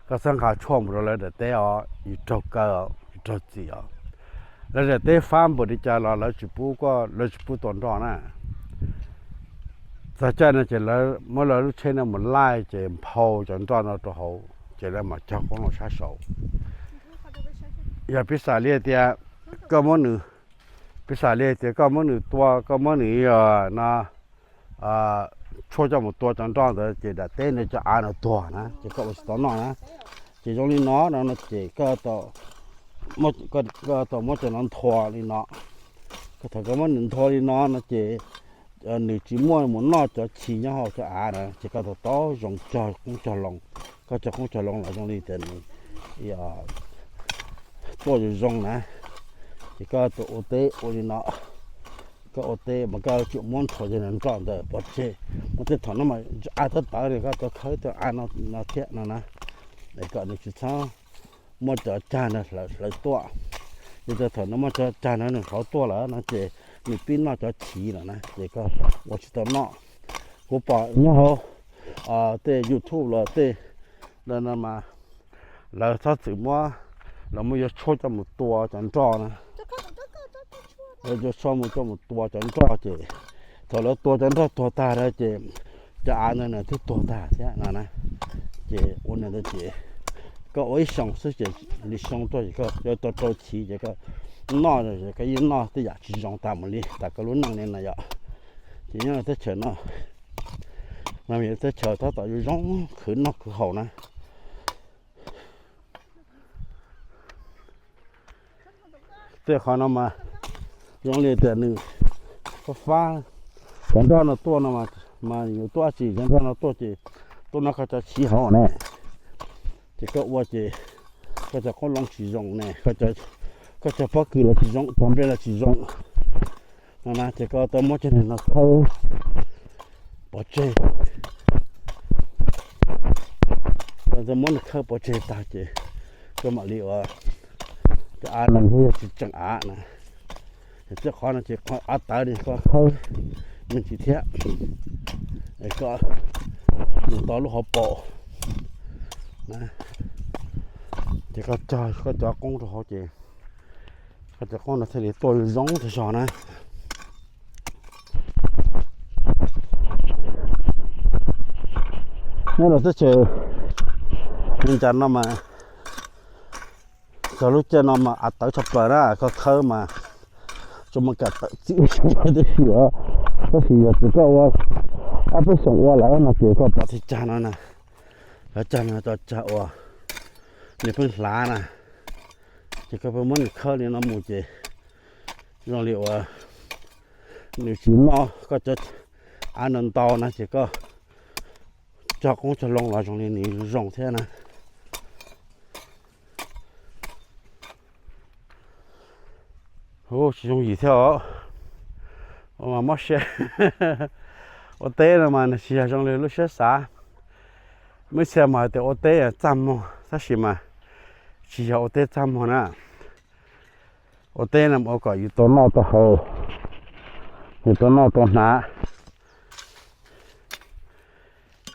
Koj txhob nqa tshuaj mus rau lawv daim teb os, yus raug kaw, yus raug txim os. Lawv daim teb fab npaum li cas los lawv tsis pub koj, lawv tsis pub tua nroj na. Txog caij no ces lawv muab lawv lub tsheb no mus laij ces nphau cov nroj no rau hauv ces lawv mam cog qoob loo sab saud. Yog piv xam li tias koj muab nws, piv xam li tias koj muab nws tua, koj muab nws yog no tshuaj coj mus tua cov nroj ntawd ces daim teb no cov av no tuag na ces koj ua tsis tau noj na. Ces zoo li no no ces koj tau muab cov no nthua li no. Koj thaum koj muab nws nthua li no no ces nws tsis muaj mus noj cov chiv nyob hauv cov av na ces koj tau tau zoo cog qoob cog loo. Koj cog qoob cog loo los zoo li tias nws tuaj zoo zoo na. Ces koj tau ua teb ua li no, koj ua teb mas koj tsuas muab nthua cov nroj ntawd pov tseg. Muab tej thaum no mas av tawv tawv li koj tau khawb tej av no thiab no na. Es kom nws tsis txhob muab cov cag no hlawv tuaj. Yog tias thaum no muab cov cag no nws hlawv tuaj lawm no ces nws pib noj cov chiv lawm na ces koj ua tsis tau noj. Kuv pom nyob hauv tej YouTube los tej no mas lawv txhob txwm muab, lawv muab yuav tshuaj coj mus tua cov nroj na. Lawv yuav tshuaj mus coj mus tua cov nroj ces thaum lawv tua cov nroj tuag tag lawm ces cov av ntawd nws twb tuag tag thiab no na. Ces ua li ntawd ces koj ua ib xyoo xwb ces li xyoo tuaj ces koj yuav tau rau chiv ces koj noj, koj yeej noj tej yam tsis zoo tas mus li tas koj lub neej li no yom. Ces nyob rau teb chaws no mas yog teb chaws tab tom yuav zoo khwv noj khwv haus na. Tej qhov no mas zoo li tias nws fab fab cov nroj no tuaj no mas yus tuaj tsis cov nroj no tuaj ces tuaj noj koj cov chiv hauv ne. Ces koj ua ces koj cov qoob loo tsis zoo ne, koj cov pob kws los tsis zoo, cov nplej los tsis zoo no na ces koj tau muab cov no khawb pov tseg. Tau muab nws khawb pov tseg tag ces koj mam li ua cov av no yog tsis tseem av na. Tej qhov no ces av tawv li koj khawb me ntsis thiab, koj mus tau lub hauv paus na, ces koj cog koj cov qoob rau hauv ces koj cov qoob no thiaj li tuaj zoo tag zog na. Nyob rau teb chaws Meskas no mas txog lub caij no mas av tawv tshaj plaws na, koj khawb mas tsuas muaj kam tawm txim tib si os. Tab sis yog tias koj ua ob peb xyoos ua lawm no ces koj pom tej cag no na, cov cag no cov cag uas nws pheej hlav na, ces koj pheej muab nws khawb li no mus ces zoo li uas nws tsis noj koj cov av no ntau na ces koj cog qoob cog loo los zoo li nws zoo thiab na. Hu tsis yooj yim thiab os. Ua mas mob siab. Ua teb no mas nws tsis yog zoo li lub siab xav. Muaj ib txhia mas hais tias ua teb txaj muag, tab sis mas tsis yog ua teb txaj muag na. Ua teb no ua kom yus tau noj tau haus, yus tau noj tau hnav.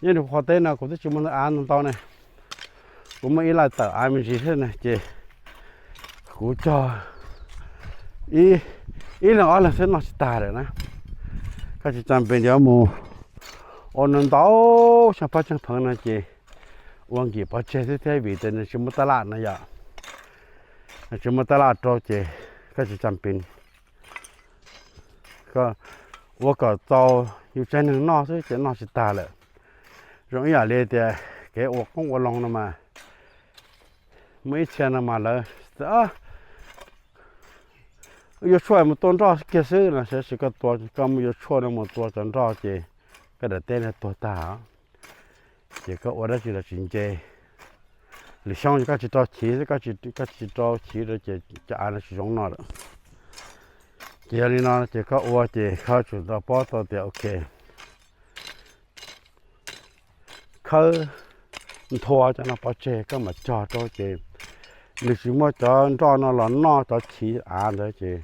Nyob rau qhov teb no kuv twb tsis muaj ntau av ntau ne, kuv muaj ib laij tawm av me ntsis xwb na ces kuv cog ib leeg ob leeg xwb noj tsis tag lawm na. Koj tsis txaj npe nrov mus ua no ntau xyoo pab tseej pheev no ces ua nkim pov tseg xwb thiab vim tias nws tsis muaj tab laj no yom. Nws tsis muaj tab laj rau ces koj tsis txaj npe. Koj ua kom txaus yus tsev neeg noj xwb ces noj tsis tag lawm. Zoo ib yam li tias kev ua qoob ua loo no mas muaj ib txhia no mas lawv yuav tshuaj mus tua nroj kiag xwb no, tab sis koj tua, koj muab yuav tshuaj no mus tua cov nroj ces koj daim teb no tuag tag. Ces koj ua dab tsi los tsis nce. Lwm xyoo ces koj tsis rau chiv xwb, koj tsis rau chiv rau ces cov av no tsis zoo noj lawm. Ces yog li no ces koj ua ces koj tsum tau paub tau tias ok, khawb nthua cov no pov tseg koj mam cog rau ces nws tsis muaj cov nroj no los noj cov chiv av ntawd ces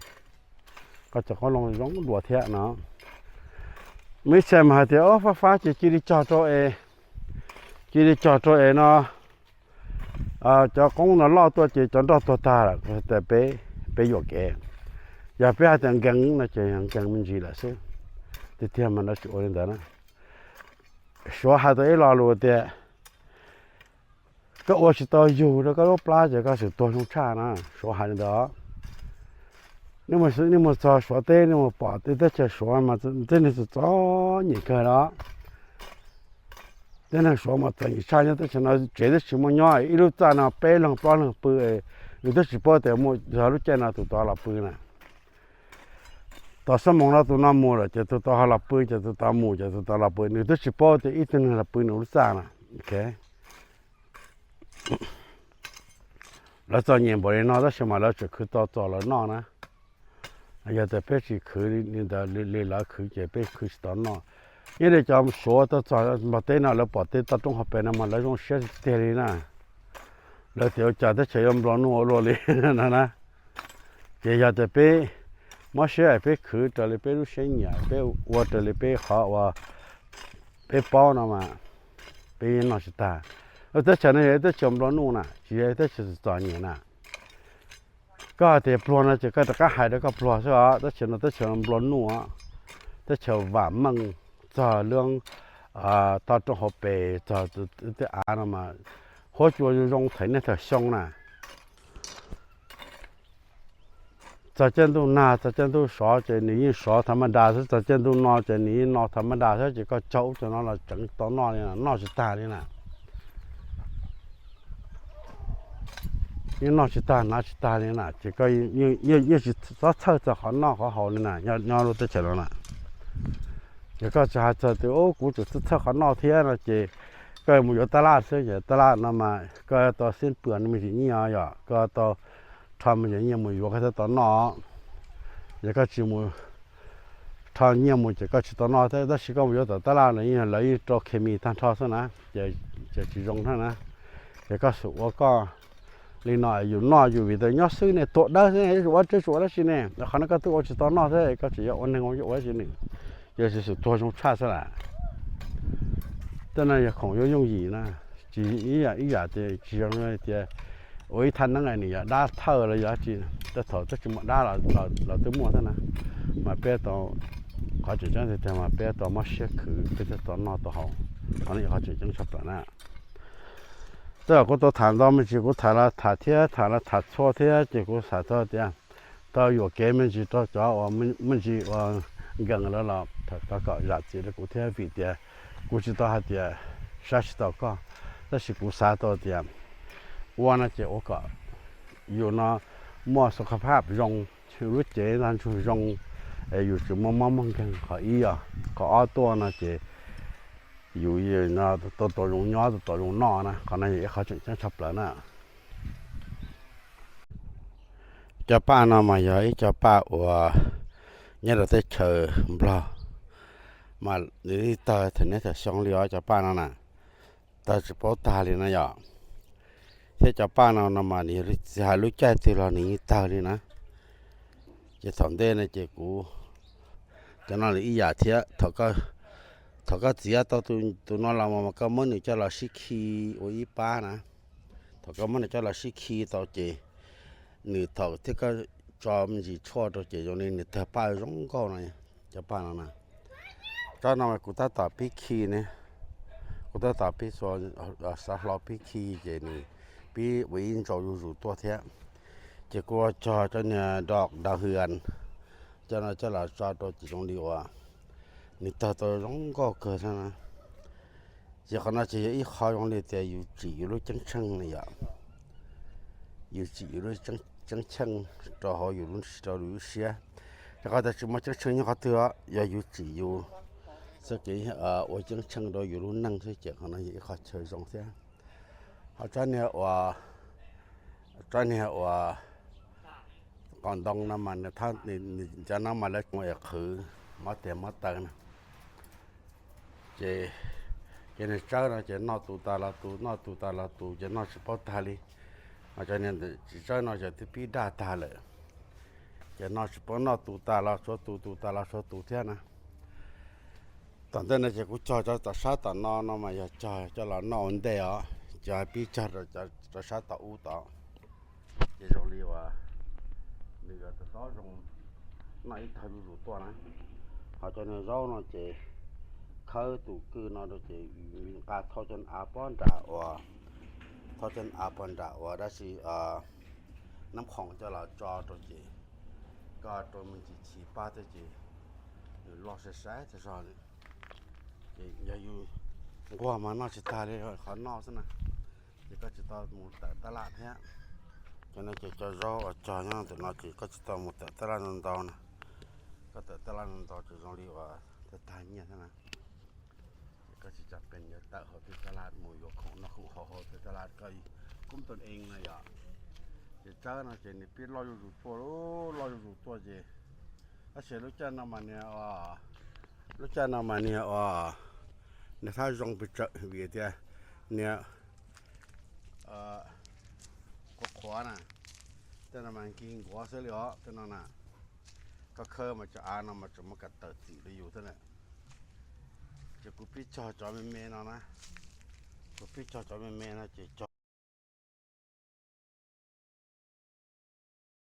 koj cov qoob loo zoo dua thiab no. Muaj ib txhia mas hais tias o fab fab ces cia li cog rau es, cia li cog rau es no cov qoob no loj tuaj ces cov nroj tuag tag lawm, peb, peb yuam kev. Yog peb hais tias nkees no ces nkees me ntsis lawm xwb. Tiag tiag mas lawv tsis ua li ntawd na. Suav hais tau ib lo lus tias koj ua tsis tau yug rau koj lub plab ces koj tseem tuag zoo tshaj na, Suav hais li ntawd. Nej mus txog Suav teb nej mus pom tej teb chaws Suav mas tej neeg txom txom nyem kawg li. Tej neeg Suav mas txom nyem tshaj nyob teb chaws no, tsev twb tsis muaj nyob, ib lub txaj no peb leeg plaub leeg pw, nws twb tsis paub tias muaj yog lub caij no tus tod los pw na. Tom xuab moos no tus no mus lawm ces tus tod ho los pw, ces tus tod mus ces tus tod los pw, nws twb tsis paub tias ib tug neeg los pw nws lub txaj na. Lawv txom nyem npaum li no tab sis mas lawv tseem khwv tau txos los noj na. Yog tias peb tsis khwv li ntawd li lawv khwv ces peb khwv tsis tau noj. Nyob li cov Suav tuaj txog npog teb no lawv pom tej toj roob hauv pes no mas lawv zoo siab tiag tiag li na. Lawv tias ua cas teb chaws yuav nplua nuj ua luaj li no na. Ces yog tias peb mob siab peb khwv raws li peb lub siab nyiam, peb ua raws li peb qhov uas peb paub no mas peb noj tsis tag. Teb chaws no yog ib teb chaws nplua nuj na, tsis yog ib teb chaws txom nyem na. Koj hais tias pluag no ces koj rov qab hais rau koj pluag xwb os, teb chaws no teb chaws nplua nuj, teb chaws vam meej, txog lub toj roob hauv pes, txog tej av no mas huab cua zoo thaum niaj thaum xyoo na. Txog caij ntuj nag txog caij ntuj sov ces nws yeej sov tha ma da xwb, txog caij ntuj no ces nws yeej no tha ma da xwb, ces koj cog ub cog no los tseem tau noj li, noj tsis tag li na. Yeej noj tsis tag hnav tsis tag li na, ces koj yeej tsis txhob txhawj txog qhov noj qhov haus li na, nyob lub teb chaws no na. Ces koj tsis hais txog tias kuv tseem txhawj txhawj qhov noj thiab no ces koj mus yuav tab laj xwb, ces tab laj no mas koj tau xib pwm me ntsis nyiaj, yog koj tau rho me ntsis nyiaj mus yuav koj thiaj tau noj. Yog koj tsis mus rho nyiaj mus ces koj tsis tau noj thiab, tab sis koj mus yuav tom tab laj no yeej lawv yeej rau khes mis tag nrho xwb na, ces tsis zoo thiab na. Ces koj xum ua koj li no, yus noj yus vim tias nyob xwb ne, tuag dawb xwb ne, yuav tsum ua, yuav tsum ua dab tsi ne? Qhov no koj twb ua tsis tau noj thiab, koj tseem yuav ua neeg ua yuav ua dab tsi ne? Yog tsis xwm tuag zoo tshaj xwb las. Tej no yog khoom yooj yooj yim na, tsis ib yam ib yam ces tsis zoo li tias ua ib thaj neeb nws yog dab thawj los yog dab tsi, tej thaum twb tsis muaj dab los twb muaj thiab na. Mas peb tau, qhov tseem ceeb tiag tiag mas peb tau mob siab khwv peb thiaj tau noj tau haus. Qhov no yog qhov tseem ceeb tshaj plaws na. Tej zaum kuv tau tham ntau me ntsis, kuv tham los tham thiab tham los tham txhua thiab ces kuv xav tau tias tau yuam kev me ntsis rau cov uas me ntsis uas nkees lawv los thov kom zam txim rau kuv thiab, vim tias kuv tsis tau hais tias saib tsis taus koj, tab sis kuv xav tau tias ua no ces ua kom yus no muaj xu kha phaj zoo, yus lub cev ntsug zoo, es yus tsis muaj mob muaj nkeeg. Qhov ib os, qhov ob tuaj no ces yus no tau tau zoo nyob tau tau zoo noj na, qhov no yog ib qhov tseem ceeb tshaj plaws na. Cov paj no mas yog ib cov paj uas nyob rau teb chaws Nplog, mas nws tawg thaum niaj thaum xyoo li os cov paj no na, tawg tsis paub tag li no yom. Thiab cov paj no no mas nws yog tsis hais lub caij twg los nws yeej tawg li na. Ces thaum ntej no ces kuv, cov no li ib yam thiab, thaum koj txiav tau tus no los mas koj muab nws coj los sib khi ua ib pab na. Thaum koj muab nws coj los sib khi tau ces nws thaum thiab koj tso me ntsis tshuaj rau ces zoo li nws tawg paj zoo nkauj no, cov paj no na. Tsob no mas kuv tab tom pib khi ne, kuv tab tom pib xav hlo pib khi ces nws pib ua ib ntsaus zuj zus tuaj thiab. Ces kuv ua cog cov niag doj dav hwv, cov no coj los tso rau ces zoo li uas nws tawg tau zoo nkauj kawg thiab na. Ces qhov no ces yog ib qho zoo li tias yus tsim yus lub ceeb tsheej na yom. Yus tsim yus lub ceeb tsheej rau hauv yus lub, rau yus lub siab. Ces qhov tias tsis muaj ceeb tsheej nyob qhov twg os, yog yus tsim yus txoj kev ua ceeb tsheej rau yus lub neej xwb ces qhov no yog ib qho chaw zoo thiab. Ho tsob niag uas, tsob niag uas qos ntoo no mas nws, cov no mas lawv mus es qhwv mob tiag mob taw na. Ces, ces niag tsawb no ces noj tu tas los tu, noj tu tas los tu ces noj tsis paub tag li. Ho cov niag tsis tsawb no ces twb pib daj tag lawm. Ces noj tsis paub, noj tu tas los tshuav tu, tu tas los tshuav tu thiab na. Tom ntej no ces kuv cog cov tom sab tom no no mas yog cog coj los noj ua ntej os, ces pib cog rau cov rau sab tom ub tod, ces zoo li uas nws yuav tau zoo noj ib tag zuj zus tuaj na. Ho cov niag zaub no ces khawb tus kwj no rau ces nqa thauj cov av pog nram uas, thauj cov av pog nram uas dab tsi, nab khoom coj los tso rau ces koj rau me ntsis chiv pab thiab ces nws loj sai sai tag zog li. Ces yog yus nquag mas noj tsis tag li, qhov noj xwb na. Ces koj tsis tau mus tawm tab laj thiab. Cov no ces cov zaub uas cog nyob ntawm no ces koj tsis tau mus tawm tab laj ntau ntau na. Koj tawm tab laj ntau ntau ces zoo li uas tag tag nyiaj thiab na. Ces koj tsis tau qee yuav tawm hauv tej tab laj mus yuav khoom noj khoom haus hauv tej tab laj koj kuj tau ees na yom. Ces tsawb no ces nws pib loj zuj zus tuaj, loj zuj zus tuaj ces tab sis lub caij no mas niag, lub caij no mas niag uas niag thab zoo pes tsawg vim tias niag qhuav qhuav na, tej no mas nkig nkuav xwb li os tej no na. Koj khawb mas cov av no mas tseem muaj kam tawm txim rau yus thiab na. Ces kuv pib cog cov me me no na, kuv pib cog cov me me no ces cog